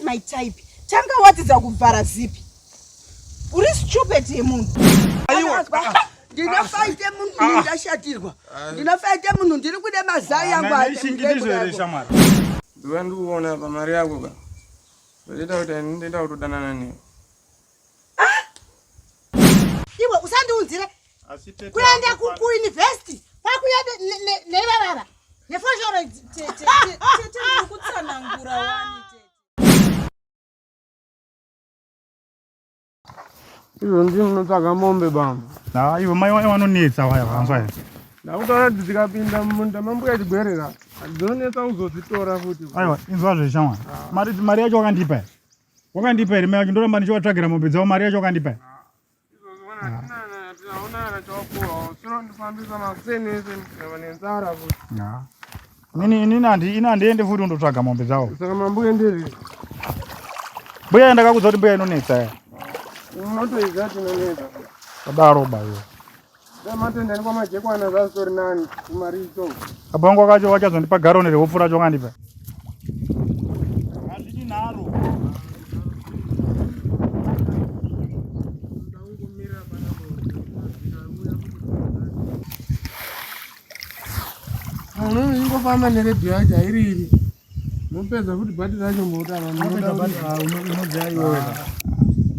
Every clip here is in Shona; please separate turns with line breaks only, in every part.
my type. Tanga wadzidza kuvhara zipi. Uri stupid yemunhu.
Aiwa.
Ndinofaite munhu ndashatirwa. Ndinofaite munhu ndiri kuda mazai angu.
Ndizvo here shamwari?
Zuva ndikuona pamari yako ka. Zvaita kuti ndinoda kutodanana newe.
Ah! Iwe usandiunzire kuenda kuuniversity kwakuya nevavava nefoshoro
tete ndiri kutsanangura wani tete.
Izvo ndii munotsvaga mombe bambo.
Ah, iwe mai wayo vanonetsa waya vanzwa here?
Ndakutaura kuti dzikapinda mumunda mambuya chigwerera dzinonetsa kuzodzitora futi.
Aiwa, inzwa zve shamwa. Mari mari yacho wakandipa here? Wakandipa here mai yacho ndoramba ndichivatsvagira mombe dzavo mari yacho wakandipa here?
Izvozvo kana hatina hauna kana chawapuwa. Usirondifambisa makuseni ese nenzara futi.
Ah. Inini inini handi ini handiendi futi kundotsvaga mombe dzavo.
Saka mambuya ndiri.
Mbuya ndakakudza kuti mbuya inonetsa ya.
Unotoiziva kuti inonetsa.
Kadaro ba iwe.
Matendeni kwamajekwana zvazvitori nani kumaricho.
Kabongo kacho vachazondipa garoni rehupfu racho wakandipa. Hazvidi nharo.
Munhu ingofamba neredhiyo yacho hairiri. Mopedza futi bhati racho motama.
Unobva iwewe.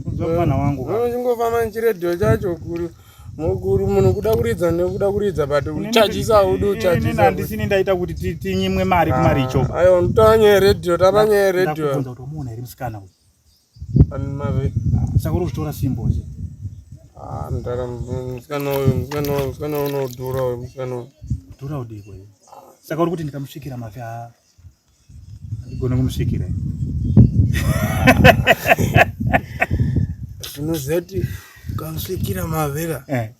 Unobva mwana wangu.
Unongofamba nechiredhiyo chacho kuri mukuru munhu kuda kuridza nekuda kuridza but uchajisa haudi uchajisa.
Handisini ndaita kuti tinyimwe mari kumaricho.
Aiwa unotaura nyaya yeredhiyo tapa nyaya yeredhiyo.
Ndakubvunza kuti wamuona here musikana uyu?
Mave.
Saka uri kuzvitora simbo che.
Ah, ndara musikana uyu, musikana uyu, musikana uyu unodhura uyu, musikana uyu.
Dhura udiko iwe. Saka uri kuti ndikamusvikira mafi a andigone kumusvikira.
Unoziva kuti ukamusvikira mavhera.
Eh.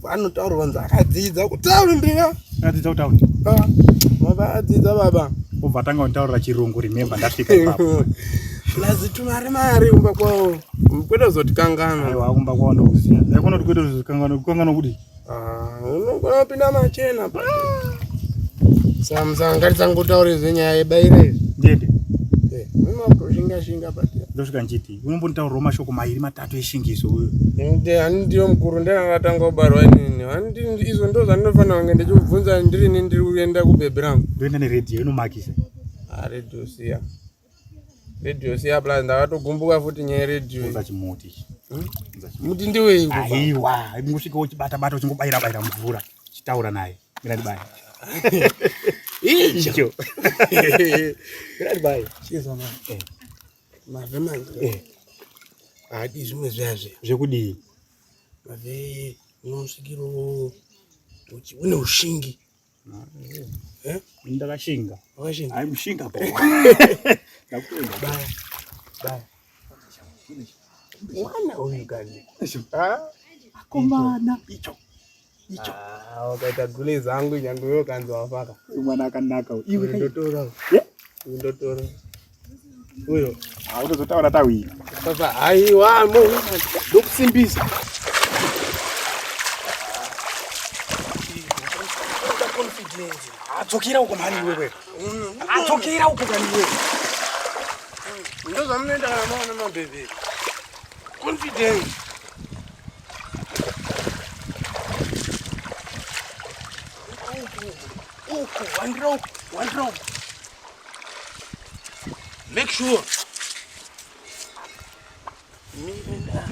Anotaurwa kunzi akadzidza kutaundi ka.
Akadzidza kutaundi.
Ah, baba adzidza baba.
Obva atanga kunditaurira chirungu remember ndasvika ipapo.
Plus tumari mari kumba kwavo. Kwete kuzotikanganwa.
Aiwa kumba kwavo ndokuziva. Ndaikona kuti kwete kuzotikanganwa, kukanganwa kudii?
Ah, unogona kupinda machena pa. Samsa ngatisangotaure zvenyaya yebaire izvi.
Ndiende.
Eh, unotoshinga shinga but.
Ndosvika ndichiti unombonditaurirawo mashoko mairi matatu eshingiso uyu.
Ndi handiyo mukuru ndiye akatanga kubarwa inini. Handi izvo ndo zvandinofanira kunge ndichikubvunza ndiri ini ndiri kuenda kubhebhi rangu.
Ndoenda neredhiyo inomakisa.
Ah, redhiyo siya. Redhiyo siya plus ndakatogumbuka futi nyaya yeredhiyo.
Unza chimuti.
Hmm? Muti ndiwe
Aiwa, ngosvika uchibata bata uchingobayira bayira mvura. Chitaura naye. Mira ndibaya.
Icho.
Mira ndibaya.
Chizwa mama.
Eh.
Mave manje.
Eh.
Haadi zvimwe zviya zviya.
Zvekudii?
Mave unosvikiro une ushingi.
Eh? Ndakashinga.
Wakashinga.
Hayi mushinga po. Ndakutenda.
Baya. Baya. Mwana uyu kani. Ah?
Akomana. Icho. Icho.
Ah, wakaita gule zangu nyange wewe kanzi wafaka.
Uyu mwana akanaka uyu. Iwe kai.
Ndotora.
Yeah?
Ndotora. Uyo.
Ah, unozotaura tawina.
Sasa haiwa mo ndokusimbisa.
Adzokera uko mhani iwewe. Adzokera uko kani iwewe.
Ndozvamunoita kana maona mabhebhi. Confidence. Uku, wandira uku, wandira uku. Make sure. Mira.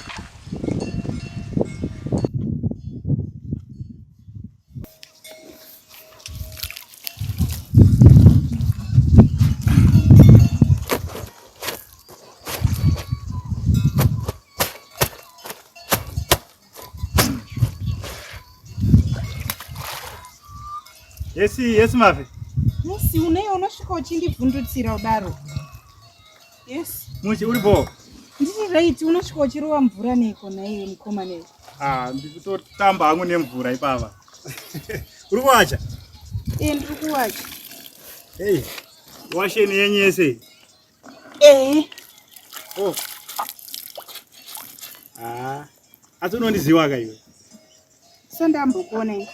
Yes, yes Mavi.
Musi unei unosvika uchindivhundutsira kudaro. Yes.
Muchi uri bho?
Ndiri right unosvika uchirova mvura neiko naiwe mukoma newe.
Ah, ndikutotamba hangu nemvura ipapa. Uri kuwacha?
Eh, ndiri kuwacha.
Hey, washeni yenyu yese?
Eh.
Oh. Ah. Asi unondiziwa ka iwe?
Sandambokuona ini.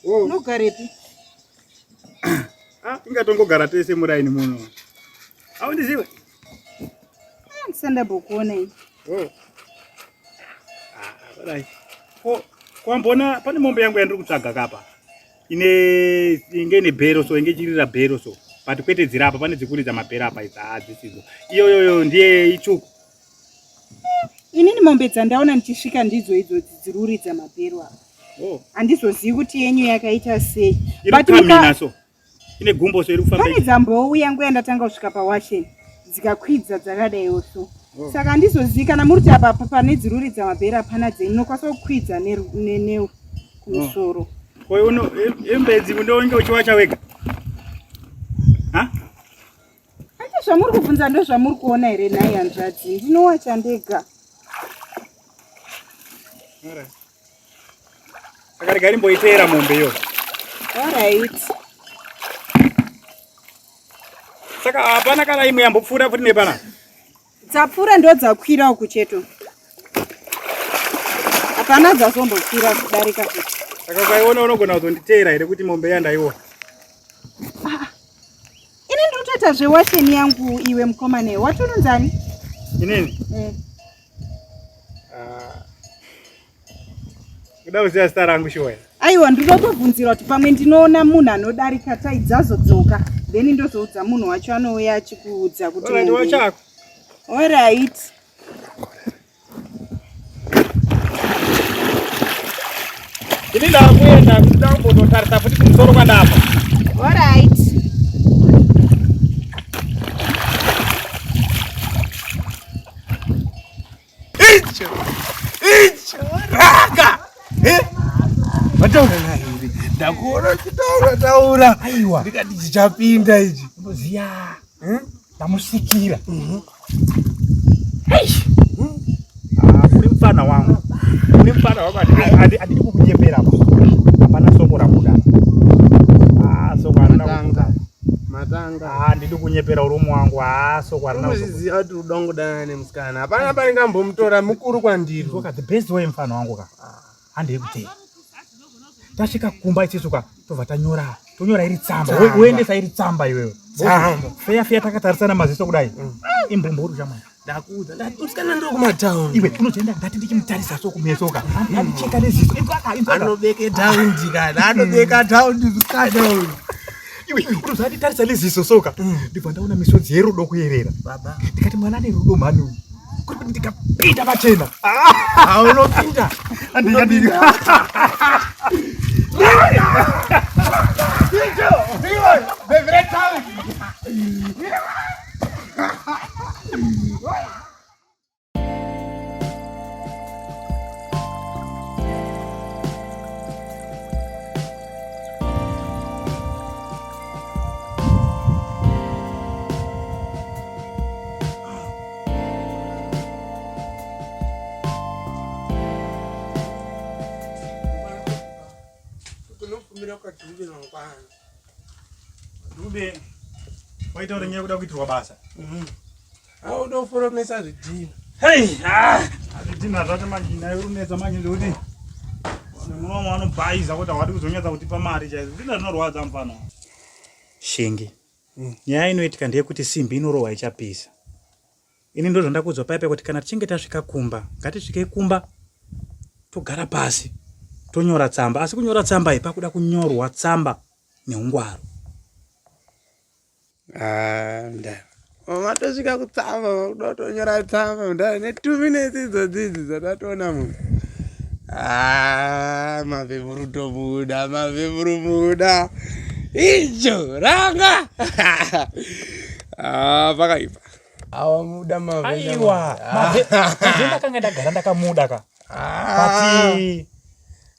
Oh.
Unogarepi?
Ah, ingatongogara tese muraini muno. Haundiziwe?
Ndisandambokuona ini.
Oh. Ah, ko kwambona pane mombe yangu yandiri kutsvaga kapa ine inge ine bhero so inge ichirira bhero so but kwete dziri apa pane dzikuridza mabhero apa idzi hadzisidzo iyoyoyo ndiye itsvuku
Inini mombe dzandaona ndichisvika ndidzo idzodzi dziri kuridza mabhero apa.
Oh.
Handizozivi kuti yenyu yakaita sei.
Iri kukamina so. Ine gumbo so iri kufamba.
Pane dzambouya nguva yandatanga kusvika pawasheni dzikakwidza dzakadaiwo so.
Oh.
Saka handizozivi kana muri kuti apa pane dziri kuridza mabhero hapana dzenyu munokwanisa kukwidza neu kumusoro.
Oh. Ko uno embedzi unonge uchiwacha wega? Ha?
Ati zvamuri kubvunza ndozvamuri kuona here nhai hanzvadzi? Ndinowacha ndega.
Saka rega rimboiteera mombe iyo.
Alright.
Saka hapana kana imwe yambopfuura futi nepana.
Dzapfuura ndo dzakwira uku cheto. Hapana dzazombokwira kudarika futi.
Saka ukaiona unogona kuzonditeera here kuti mombe yandaiona?
Ah. Ini ndiri kutoita zvewasheni yangu iwe mukomane. Watononzani?
Inini? Eh. Ah. Kuda kuziva zita rangu shuwa.
Aiwa ndinoda kutobvunzira kuti pamwe ndinoona munhu anodarika tai dzazodzoka then ndozoudza munhu wacho anouya achikuudza kuti
Alright, wachako.
Alright.
Ini ndakuenda kuda kumbototarisa futi kumusoro kwandabva.
Alright.
Icho! Icho! Raka! Eh? Wataura naye here? Ndakuona uchitaura taura.
Aiwa.
Ndikati chichapinda ichi.
Unoziya. Eh? Ndamusikira. Mhm. Hey! Ah, uri mfana wangu. Uri mfana wangu andidi kukunyepera apa. Hapana soko rabuda. Ah, soko harina kubuda.
Matanga.
Ah, ndidi kunyepera urumu wangu. Ah, soko harina.
Unozviziva kuti uda kungodanana nemusikana. Hapana pandingambomutora mukuru kwandiri.
Look the best way mfana wangu ka. Handei kutei. Tasvika kumba isisu ka tobva tanyora. Tonyora iri tsamba. Woendesa iri tsamba iwewe.
Tsamba.
Feya feya takatarisana maziso kudai. Imbomburu shamwari.
Ndakuudza ndati musikana ndo kumatown.
Iwe unozoenda ndati ndichimutarisa so kumeso ka. Andicheka neziso. Inzwaka inzwaka.
Anobeke taundi kana anobeka taundi musikana uyu.
Iwe unozoa nditarisa neziso soka. Ndibva ndaona misodzi yerudo kuyerera.
Baba.
Ndikati mwana ane rudo mhani uyu. Kuri kuti ndikapinda pachena.
Ah, unopinda.
Andikadii. Dube, waita uri nyaya kuda kuitirwa basa.
Auda kuforomesa zvidhina.
Hey, ah, zvidhina zvacho manje nayo runetsa manje zvekuti munomo vanobhaiza kuti havadi kuzonyatsa kutipa mari chaizo. Zvidhina zvinorwadza mufana. Shingi. Nyaya inoitika ndeyekuti simbi inorohwa ichapisa. Ini ndozvandakuudzwa paya paya kuti kana tichinge tasvika kumba, ngatisvikei kumba togara pasi tonyora tsamba. Asi kunyora tsamba iyi pakuda kunyorwa tsamba neungwaru.
Ah, nda. Matosvika kutsamba, makuda kutonyora tsamba nda ne 2 minutes idzodzi idzi dzatatoona munhu. Ah, mavhevuru tobuda, mavhevuru buda. Icho ranga. Ah, pakaipa. Awamuda mavhenda.
Aiwa, mavhenda ndakanga ndagara ndakamuda ka.
Ah.
But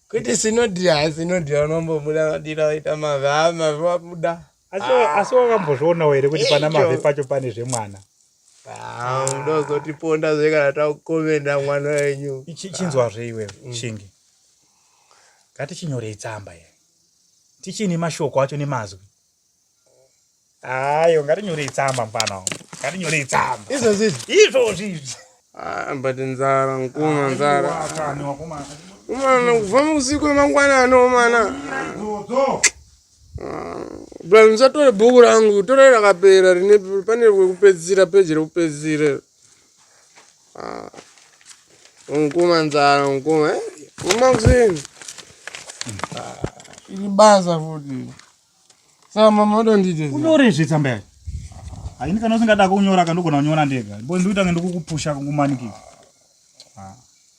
Kwete sinodhia, sinodhia unombomuda madira waita mavhe, ah, mavhe wamuda.
Asi asi wakambozvionawo here kuti pana
Icho.
mavhe pacho pane zvemwana?
Ah, unozotiponda zve kana takukomenda mwana wenyu.
Chinzwazve iwewe Shingi. Ngatichinyorei tsamba here. Tichine mashoko acho nemazwi. Ayo ngatinyorei tsamba mfana wangu. Ngatinyorei tsamba.
Izvozvi izvi.
Izvozvi izvi.
Ah, but nzara mkuma nzara.
Kani wakomana.
Umana kubva usiku wemangwanani umana.
Idzodzo.
Bra musatore bhuku rangu, torai rakapera rine pane rekupedzisira peji rekupedzisira. Ah. Mukoma nzara mukoma. Eh? Mukoma kuseni. Ah, iri basa futi. Saka mama udondiite.
Unyore zve tsamba yacho. Haini kana usingada kunyora ka ndogona kunyora ndega. Bo ndikuita nge ndikukupusha kukumanikidza.
Ah.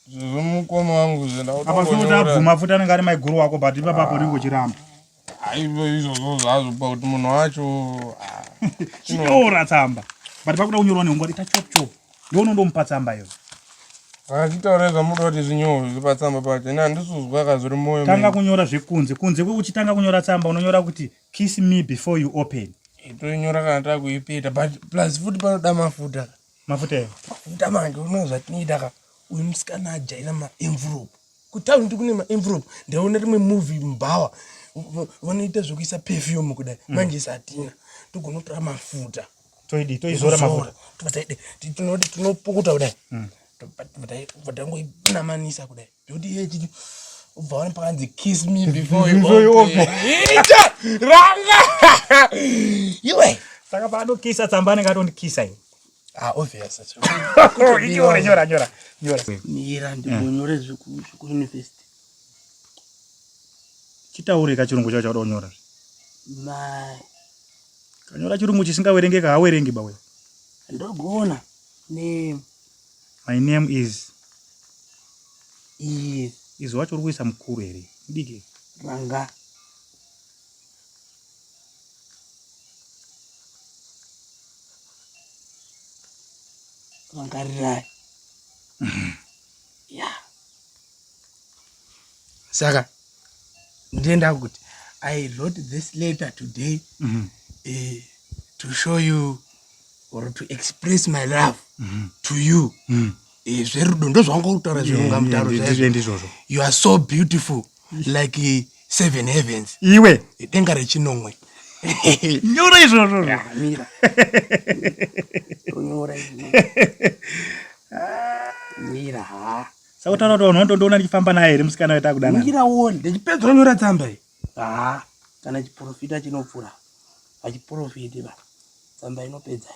Zvozvo mukoma wangu zve
Apa futi abvuma futi anenge ari maiguru wako but ipapapo unenge uchiramba.
Aivo izvozvo zvazvo pakuti munhu wacho ah,
chinyora tsamba but pakuda kunyorwa neungwari ita chop chop ndounondomupa tsamba iyo.
Achitaura zvamuda kuti zvinyorwe zviri patsamba pacho ini handisuzwa ka zviri moyo.
Tanga kunyora zvekunze kunze kwekuchitanga kunyora tsamba unonyora kuti kiss me before you open.
Toinyora kana takuipeta but plus futi panoda mafuta.
Mafuta eyo.
Mafuta manje unoona zvatinoita ka uyu musikana ajaira maenvelope. Kutaundi kune maenvelope ndaona rimwe movie mubhawa vanoita zvekuisa perfume kudai mm. manje satina togona kutora mafuta
toidi toizora mafuta
tinoti tinopukuta kudai mm. tobva tangoinamanisa kudai zvekuti iye chiti ubva wana pakanzi kiss me before you open ita ranga iwe
saka paanokisa tsamba anenge atondikisa iwe
Ah, obvious.
Nyora, nyora, nyora. Nyora.
Mira ndibonyore zveku university.
Chitaure ka chirungu chacho chauda kunyora.
My.
Kanyora chirungu chisingawerengeka hawerengi bawe.
Ndogona. Name.
My name is.
Is.
Is wacho uri kuisa mukuru here? Mudiki.
Ranga. Rangarirai.
Yeah. Saka ndienda kuti I wrote this letter today mm -hmm. to show you or to express my love mm -hmm. to you mm -hmm. Zverudo ndozvanga kutaura zvirunga mutaro
ndizvozvo.
You are so beautiful like seven heavens.
Iwe
denga rechinomwe.
Nyora izvozvo.
Mira. Tonyora izvo. Mira ha.
Saka utaura kuti vanhu vanondoona ndichifamba naye here musikana wedu akudanana?
Mira uone, ndichipedza kunyora tsamba iyi. Ha, kana chiprofita chinopfura. Hachiprofiti ba. Tsamba inopedza.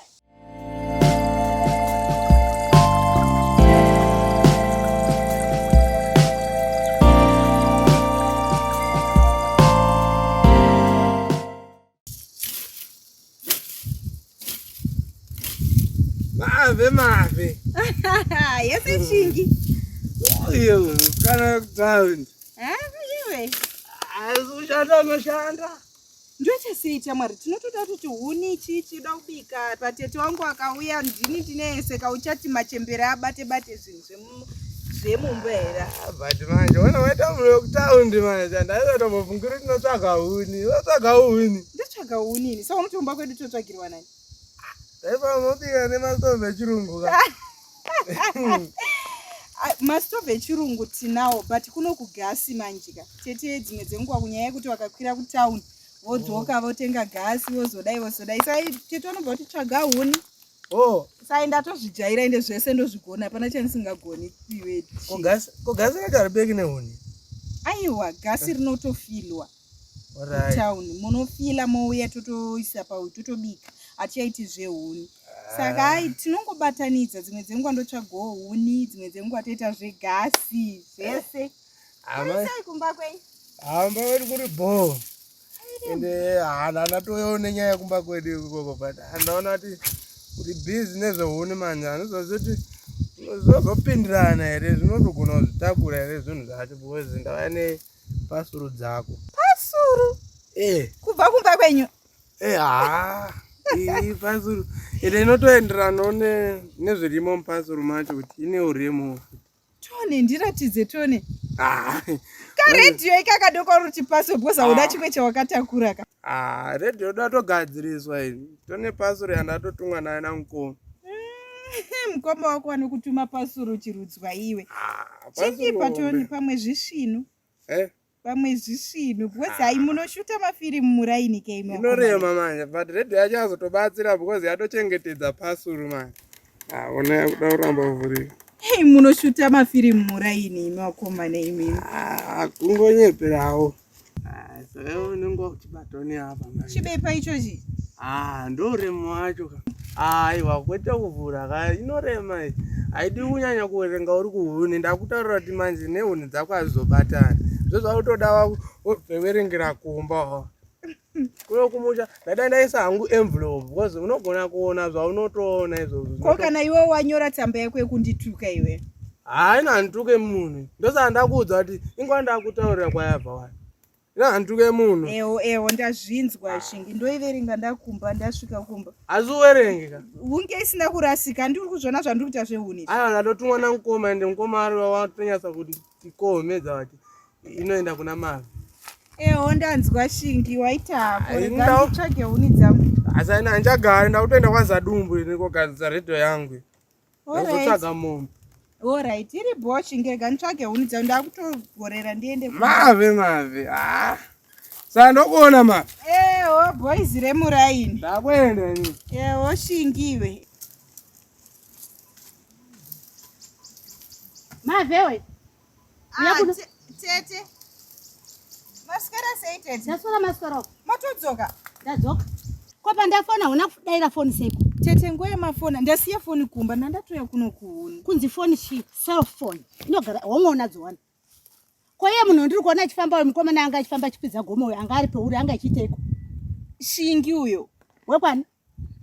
Mave mave.
Yese shingi.
Iyo kana town.
Eh, iwe.
Asi ushanda unoshanda.
Ndoita sei chamwari tinotoda kuti huni chii chida kubika patete wangu akauya ndini ndineseka uchati machembere abate bate zvinhu zvemumba here
but manje ona waita munhu wekutaundi manje ndaisatombofungira kuti tinotsvaga huni unotsvaga huni
ndotsvaga huni ini saka unoti kumba kwedu totsvagirwa nani
daifa unobika nemastove echirungu ka
mastove echirungu tinawo but kuno kugasi manjika tete dzimwe dzenguva kunyaya yekuti vakakwira kutown vodzoka votenga gasi vozodai vozodai sai tete vanobva kuti tsvaga huni
oh.
Sai ndatozvijaira ende zvese ndozvigona hapana chandisingagoni iwe
ko gasi racho haribeki nehuni
aiwa gasi rinotofilwa town munofila mouya totoisa pau totobika hatichaiti zvehuni saka ai tinongobatanidza dzimwe dzenguva ndotsvagawo huni dzimwe dzenguva toita zvegasi zvese Kurisei kumba kwenyu?
Hamba kwedu kuri bhoo. Ende hana ndatoyo nenyaya yekumba kwedu ikoko but andaona kuti uri busy nezvehuni manje anozozoti zvozopindirana here zvinotogona kuzvitakura here zvinhu zvacho because ndauya nepasuru dzako.
Pasuru?
Eh.
Kubva kumba kwenyu?
Eh ha. Iyi pasuru. Ende inotoenderanawo nezvirimo mupasuru macho kuti ine uremu.
Tone ndiratidze tone.
Ah.
Ka radio ikaka doko ruti paso because hauda ah. chimwe chawakatakura ka.
Ah, radio datogadziriswa ini. Tone pasuru yandatotumwa nayo namukoma.
Mukoma wako anokutuma pasuru chirudzwa iwe.
Ah,
Chindipa tone pamwe zvisvinu.
Eh?
Pamwe zvisvinu because hai munoshuta mafirimu muraini ke imi.
Inorema manje but radio yacho yazotobatsira because yatochengetedza pasuru manje. Ah, ona yakuda kuramba kuvhurika.
Hey, munoshuta mafirimu muraini imi vakomana imi.
Ah, kungonyeperawo. Ah, saka unenge wakuchibatwa neapa manje.
Chibepa ichochi.
Ah, ndoremu wacho ka. Aiwa kwete kuvhura ka inorema iyi. Haidi kunyanya kuverenga uri kuhuni ndakutaurira kuti manje nehuni dzako hazizobatani. Zvezvakutoda verengera kumba. Kuno kumusha ndadai ndaisa hangu envelope because unogona kuona zvaunotoona izvozvo.
Ko kana iwe wanyora tsamba yako yekundituka iwe?
Hayi handituke munhu. Ndosaka ndakuudza kuti ingwa ndakutaurira kwayabva wani. Ina handituke munhu.
Ewo ewo ndazvinzwa Shingi ndoiverenga ndakumba ndasvika kumba.
Asi uverenge ka.
Hunge isina kurasika ndiri kuzviona zvandiri kuita zvehuni.
Aiwa ndatotumwa namukoma ende mukoma ari watonyatsa kuti tikohomedza vati inoenda kuna Mavi.
Eho ndanzwa Shingi waita hako rega nditsvage huni dzangu.
Asi aina handichagari ndakutoenda kwaZadumbu ini kogadzisa radio yangu. Ndozotsvaga mombe.
Alright, iri bho Shingi rega nditsvage huni dzangu ndakutogorera ndiende.
Mave mave. Ah. Saka ndokuona ma.
Eho boys remuraini.
Ndakuenda ini.
Eho Shingi iwe.
Mavewe.
Ah, tete. Maswera sei tete?
Ndaswera maswera.
Matodzoka?
Ndadzoka. Ko pandafona huna kudaira foni seiko?
Tete nguva yemafona ndasiya foni kumba ndandatoya kuno kuhuni.
Kunzi foni chii? Cell phone. Inogara homwe unadzo wani. Ko iye munhu ndiri kuona achifamba uyo mukomana anga achifamba achikwidza gomo uyo anga ari peuri anga achiiteiko?
Shingi uyo.
Wekwani?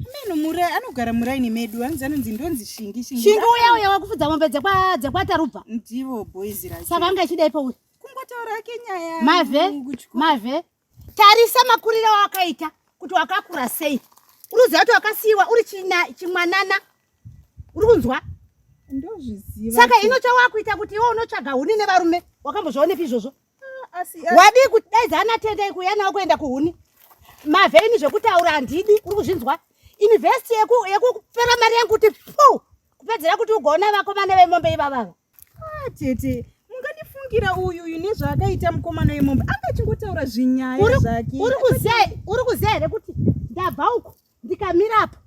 Ameno mura anogara muraini medu hanzi anonzi ndonzi Shingi
Shingi. Shingi uya uya wakufudza mombe dzekwa dzekwaTarubva.
Ndivo boys racho.
Saka anga achidai pauri.
Kungotaura ake nyaya.
Mave mave tarisa makuriro awakaita kuti wakakura sei. Uri kuziva kuti wakasiyiwa uri chimwanana. Uri kunzwa?
Ndozviziva.
Saka ino chawakuita kuti iwe unotsvaga huni nevarume wakambozvionepi izvozvo? Wadii kudaidza ana tendai kuuya nawo kuenda kuhuni mavheni zvekutaura handidi uri kuzvinzwa investi yekupera mari yangu kuti pu kupedzera kuti ugoona vakomana vemombe ivavava
ah, tete mungandifungira uyu uyu nezvaakaita mukomana wemombe anga achingotaura zvinyaya zvake
uri kuziva here kuti ndabva uku ndikamirapo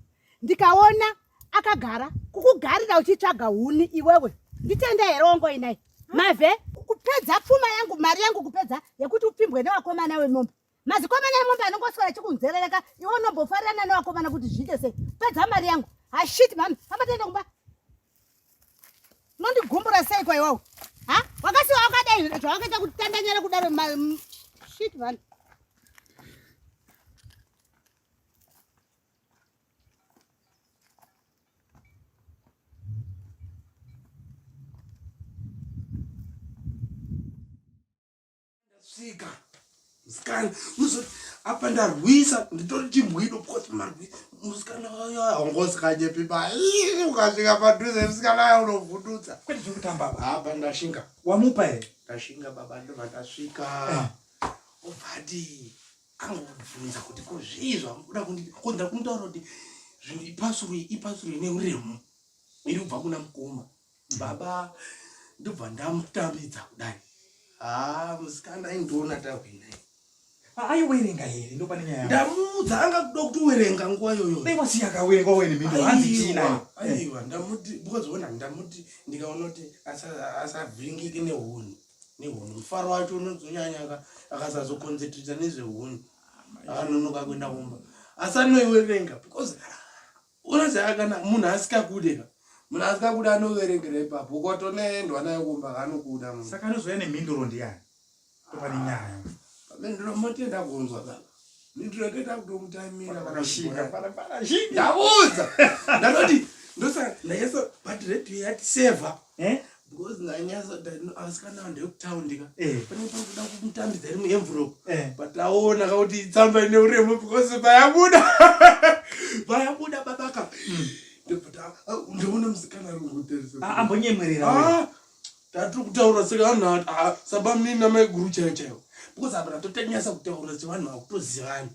ndikaona akagara kukugarira uchitsvaga huni iwewe nditende here wangoinai mave kupedza pfuma yangu mari yangu kupedza yekuti upfimbwe newakomana wemombe mazikomana emombe anongoswera chikunzerereka iwe unombofarirana newakomana kuti zviite sei kupedza mari yangu hashit mami famba tiende kumba unondigumbura sei kwa iwawo ha wakasiwa wakadai zvawakaita kutandanyara kudaro shit mani
Svika musikana unozoti apa ndarwisa nditori chimbwido because marwisa musikana haungozikanyepi ba ukasvika padhuze musikana aya unovhundutsa
kwete zvekutamba apa
apa ndashinga
wamupa here
ndashinga baba ndobva ndasvika eh. obva ati angobvunza kuti ko zvii zvamuda kunditi ko ndakumutaura kuti zvinhu ipasuru iyi ipasuru ine uremu iri kubva kuna mukoma baba ndobva ndamutambidza kudai haa musikana aindiona tahwina
aiwerenga here ndopane nyaya
ndamuudza anga kuda kutowerenga nguva yoyo
dai wasiya akawerenga wene mhinduro hanzi chii nayo
aiwa ndamuti because ona ndamuti ndikaona kuti asavhiringike nehuni nehuni mufaro wacho unozonyanya akasazoconcentrata nezvehuni akanonoka kuenda kumba asi anoiwerenga because unoziva kana munhu asikakude ka munhu asikakude anoverengera ipapo ukatoneendwa naye kumba kaanokuda
munhu saka anozouya nemhinduro ndiyani topane nyaya
pamhinduro motenda kunzwa baba mhinduro toita kutomutaimira
ndaudza
ndatoti ndosaka ndanyatso but radio yatiseva eh? because ndanyatso asikana ndekutaundi ka eh. pane pakuda kumutambidza iri muenvelope eh. but aona ka kuti tsamba ine uremu because payabuda payabuda babaka hmm. ndoona musikana ari kungotarisa
ah, ambonyemwerera
ah, tatiri kutaura sevanhu ah, sabamnini namaiguru chaiyo chaiyo because apa tatotanyasa kutaura sevanhu vakutozivana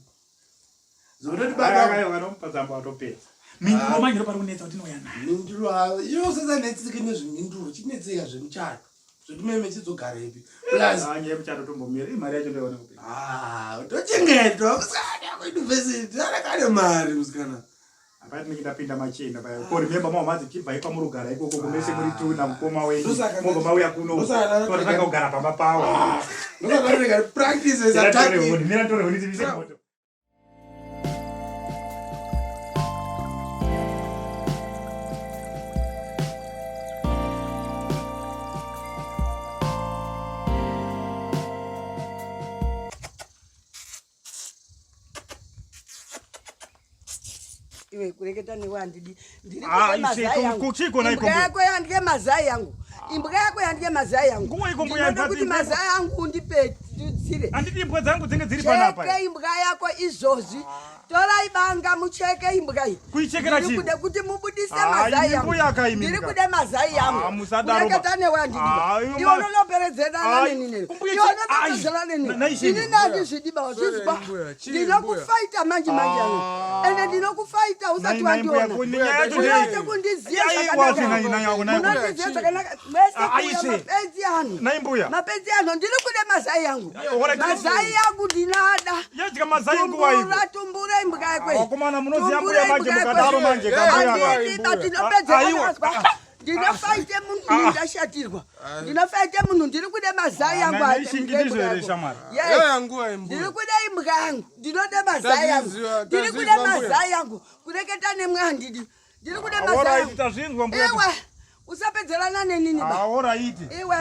Zototi baba ayo vanomupa dzamba watopedza. Mhinduro ah. manje pari kunetsa kuti inouya nayo.
Mhinduro ah, iyo usasanetseke nezvemhinduro chinetseka zvemuchato. Zvekuti meme chizogarepi.
Plus ah nyaya yemuchato tombomira imari yacho ndoiona kupi.
Ah, tochengetwa musikana kuuniversity anakane mari musikana.
Apa tinenge tapinda machena paya. Ko remember mama manzi chibva ipa murugara ikoko kumese muri tu na mukoma wenyu. Mobva mauya kuno. Totanga kugara pamba pawo.
Ndosaka practice is attacking.
Mira tore huni tibise moto.
Iwe kureketa newe handidi. Ndiri
Ah,
kuda
ishe,
mazai yangu.
kuchiko na
Imbwa
ikombo.
yako yandye mazai yangu. Imbwa yako yandye mazai yangu.
Nguwa iko mbuya
Ndinoda kuti
imbwa-
mazai angu undipedzire.
Handiti imbwa dzangu dzinge dziri panapa.
Cheke imbwa yako izvozvi. Torai banga mucheke imbwa iyi.
Kuichekera
Ndiri
chii?
kuda kuti mubudise
Ah,
mazai
imi
yangu.
mbuya ka imi
Ndiri
mbuya.
kuda mazai yangu.
Ah, musadaro ba.
Kureketa newe handidi.
Ah, iwe
Iwe
ma-
unonoperedzerana
Ah,
neni neni.
kumbuya
Iwe
chi-
unoperedzerana
Ai,
neni.
naishe
Ini
imi.
ndandizvidiba wazvizwa.
Sorry, mbuya. Chii,
Ndinokufaita manje manje yangu. Ende ndinokufaita usati
Nai- nai mbuya,
wandiona.
kuni nyaya yacho ndei?
Munonze kundiziya
Ai,
zvakanaka.
wazi nai- nai- nai- nai-
Munondiziya zvakanaka. Mwese
Ah,
kuuya
aishe.
mapenzi anhu.
Nai mbuya.
Mapenzi anhu ndiri kuda mazai yangu.
Ai, alright.
Mazai yangu ndinoada.
Yadya mazai nguwa iko.
Tumbura tumbura imbwa yako iyi.
Vakomana munoziya
Tumbura
mbuya manje
imbwa yako
mukadaro
iyi.
manje kambuya ka.
Handidi ba
Ah,
ndinopedza
aiwa.
akazwa. Ndinofaite munhu ndashatirwa. Ndinofaite munhu ndiri kuda mazai yangu.
Nai-
aya,
naishingi
imbwa
ndizvo here
yako.
shamwari?
Yes.
Yaya nguwa imbuya.
Ndiri kuda imbwa yangu. Ndinoda mazai yangu.
Tazviziva,
Ndiri
tazviziva
kuda
mbuya.
mazai yangu. Kureketa nemwe handidi. Ndiri kuda mazai
Alright,
yangu.
tazvinzwa mbuya.
Iwe usapedzerana nenini ba.
Ah, alright.
Iwe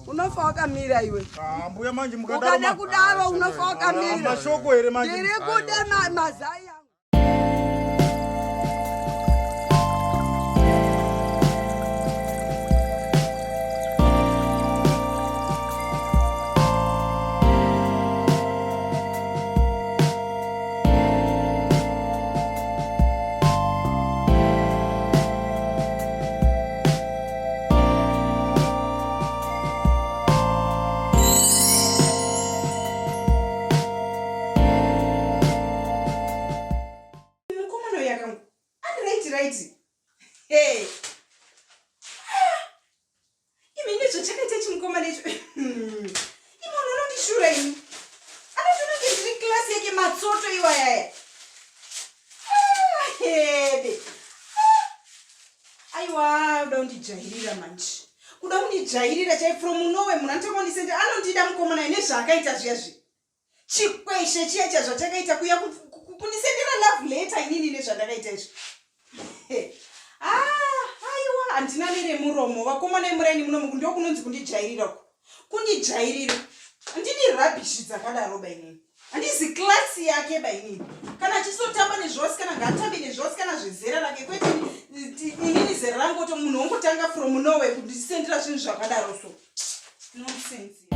unofa wakamira iwe.
Ah, mbuya manje mukadaro.
Ukada
ma-
kudaro unofa
Ah,
wakamira.
mashoko here manje.
Ndiri kuda mazai yangu.
Mukomana uyu akangu ari right right. Hey. Ah. Imi nezvachakaita chimukomana icho. Imi unonondishura imi. Anotoona kunge ndiri class yake matsoto iwayaya. Ah, hebe. Ah. Aiwa, uda kundijairira manje. Kuda kundijairira chai from nowhere munhu anotanga kundisenda anondida mukomana uyu nezvaakaita zviya zviya. Chikweshe chiya cha zvachakaita kuya kundisendera love letter inini nezvandakaita izvi. Ah, aiwa, handina neremuromo. Vakomana vemuraini munomu ndokunonzi kundijairira uku. Kundijairira. Handidi rubbish dzakadaro ba inini. Handizi class yake ba inini. Kana achisotamba nezvevasikana ngaatambe nezvevasikana zvezera rake kwete inini zera rangu oto munhu wongotanga from nowhere kundisendera zvinhu zvakadaro so. Nonsense.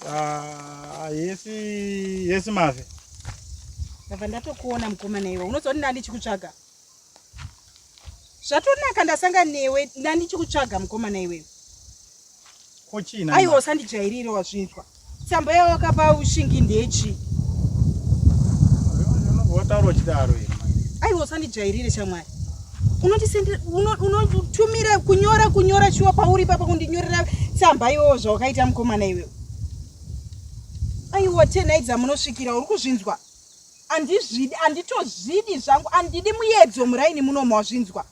Ah, yesi yesi mave.
Ndabva ndatokuona mukomana iwe. Unoziva kuti ndandichikutsvaga. Zvatonaka ndasanga newe ndandichikutsvaga mukomana iwewe.
Ko chii
Aiwa usandijairire wazvinzwa. Tsamba yawakapa ushingi ndechi.
Unobva wataura uchidaro here manje.
Aiwa usandijairire shamwari. Unondisendera unotumira kunyora kunyora shuwa pauri papa kundinyorera tsamba iwewo zvawakaita mukomana iwewe. Aiwa tenai dzamunosvikira uri kuzvinzwa. Handizvidi, handitozvidi zvangu, handidi muyedzo muraini munomu wazvinzwa.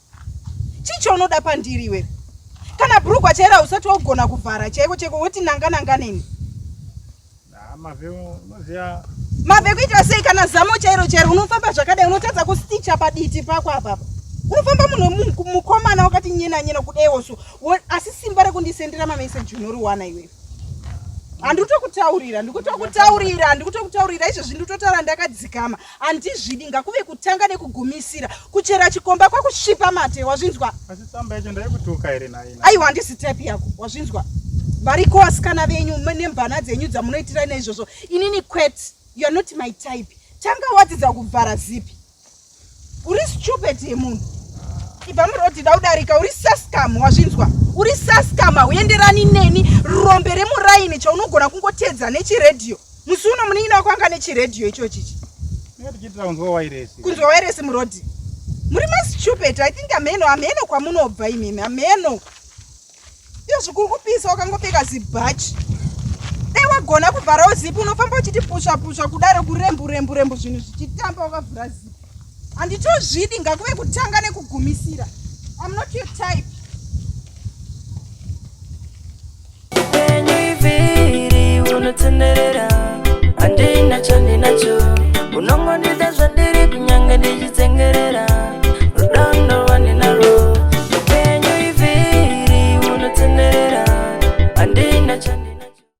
Chii chaunoda pandiri iwewe? Kana bhurugwa chairo hausati wagona kuvhara chaiko chaiko woti nanga nanga neni.
Ah, mave unoziya
Mave kuita sei kana zamo chairo chairo unofamba zvakadai unotadza kusticha paditi pako apapa. Unofamba munhu mukomana wakati nyena nyena kudewo so. Asi simba rekundisendera mameseji unoriwana iwewe. Handikutokutaurira, ndikutokutaurira, handikutokutaurira izvozvi ndikutotaura ndakadzikama. Handizvidi ngakuve kutanga nekugumisira. Kuchera chikomba kwakusvipa mate wazvinzwa?
Asi tsamba yacho ndaikutuka here nhai?
Aiwa handisi type yako wazvinzwa? Variko vasikana venyu nemvana dzenyu dzamunoitira neizvozvo. Inini kwete. You are not my type. Tanga wadzidza kuvhara zipi. Uri stupid yemunhu. Ibva muroad da udarika uri sascam wazvinzwa. Uri sascam hauenderani neni rombe remuraini chaunogona kungotedza nechiredhiyo. Musi uno munin'ina wako anga nechiredhiyo ichochichi.
Kunzwa wairesi.
Kunzwa wairesi muroad. Muri mastupid. I think ameno ameno kwamunobva imimi ameno. Iyo zvikuru kupisa wakangopfeka zibhachi. Dai wagona kuvharawo zipi unofamba uchiti pusha pusha kudaro kurembu rembu rembu zvinhu zvichitamba wakavhura zipi. Handitozvidi ngakuve kutanga nekugumisira. I'm not your type.
Upenyu ivhiri unotenderera.